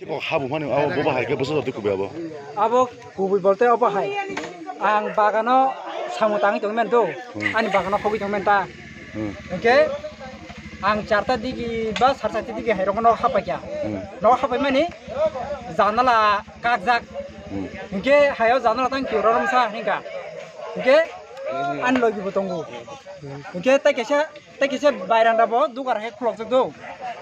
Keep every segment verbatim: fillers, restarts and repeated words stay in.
Kok habu mani abo boba hai khe bwswk jotoi kubui abo. Abo kubui bolte abo hai. Ang bagano samung tangwi tongmani do. Hmm. Ani bagano hogwi tongmani ta. Hmm. Hingke ang charta digi ba sar charta digi hai rokno hapai kya. Hmm. No hapai mani janala kakjak. Hmm. Hingke hayo janala tang kyo rorom sa hingka. Hingke an logi bo tongo. Hingke ta kesa Tei kisa bairanda bo dugar hai khulokjak do.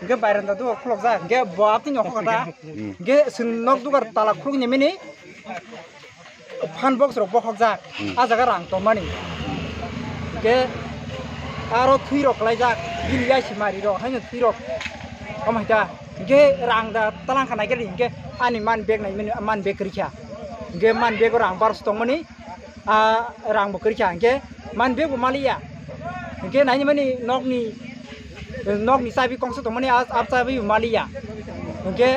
Hingke bairanda dugar khulokjak. Hingke bo apni nokho kata. Hmm. Hingke chwng nok dugar tala khulok ni mini phan box rok bokhokjak. Hmm. A jaga rang tongmani. Hingke aro thwi rok kwlaijak. Bini yaisi mari rok haino thwi rok. Omo hai ta. Hingke rang da talang kha naikhe hingke ani man bag nai mani man bag kwrwi kha. Hingke man bag o rang barso tongmani. A rang bo kwrwi kha, hingke man bag bo maliya. Hingke naini mani nokni, nokni chabi kongsa tongmani a, a chabi bo maliya. Hingke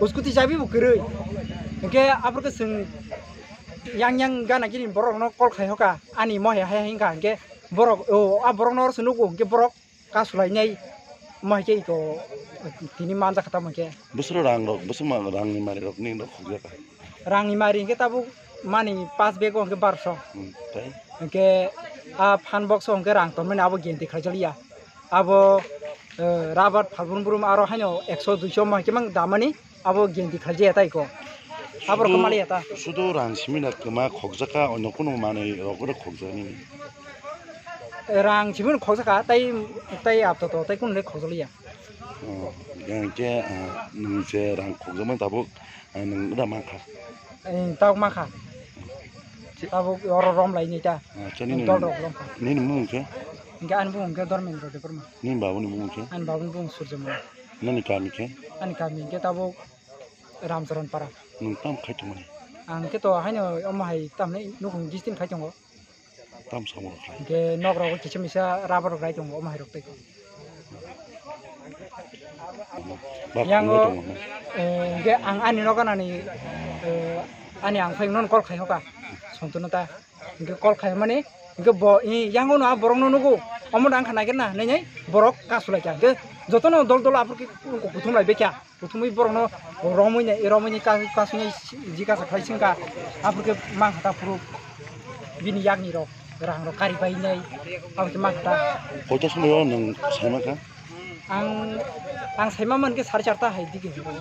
scooty chabi bo kwrwi. Hingke aphuru khe chwng yang yang gana gini borok no call khai hoka, ani mohe hai hingka hingke borok o a borok no oro se nugo hingke borok kasulainai, omo hai khe iko tini manjak kha tamo khe. Bwswk rang rok, bwswk ma rang ni mari rok ni rok khokjak kha. Rang ni mari hwnkhe tabuk mani pas bag o hwnkhe barso. Hmm, tei? Hwnkhe a phan box o hwnkhe rang tonmani abo genti khlaijak ya. Abo, eh, rubber phalbrum brum aro haino ekso duiso omo hai khe mang damani. Abo genti khlaijaya tai ko. Abo rok Sudu, maliya ta. Sudu rang simi na kwma khokjaka, onno kuno manwi rok oro khokjaknai. Rang simi no khokjaka, tai, tai apto to, tai kuno le khokjakliya. Oh, yang ke, ah, nung je rang khokjakmani tabuk, ah, nung da mankha. Eh, tabuk mankha. Tabuk oro rom lai ni ta. Ah, chani ni, dol rok rom kha. Nini mung ke? Hingke ani bung hingke Dormendra Debbarma. Nini babu ni mung ke? Ani babu ni bung Surjamani. Nini kami ke? Ani kami hingke tabuk Ramcharan Para. Nwng tam khai tongmani? Ang khe to haino omo hai tamni nukhung distin khai tongo. Tam samung khai? Hingke nok rogo kisa misa rubber rok rai tongo omo hai rok tei. Bak Yang phungo o, tongo. Eh, hingke ang ani nok anani, eh, ani ang phai nono call khai hoka. Sontono ta. Hingke call khai mani, hingke bo, i, yang ono a borok no nugo. Omo dang kha nai khe na, nai nai borok kasulai kha. Hingke jotono dol dol aphuru khe kuthum lai bekha. Kuthumwi borokno romwi nai, romwi nai ka-, kasui nai ji kasa khlai singkha. Aphuru khe mankha ta phuru bini yakni rok, rang rok kari bai nai. Abo khe mankha ta. Koito somoi o nwng sai mankha? Ang, ang sai ma mankhe sari charta hai digi hinwi.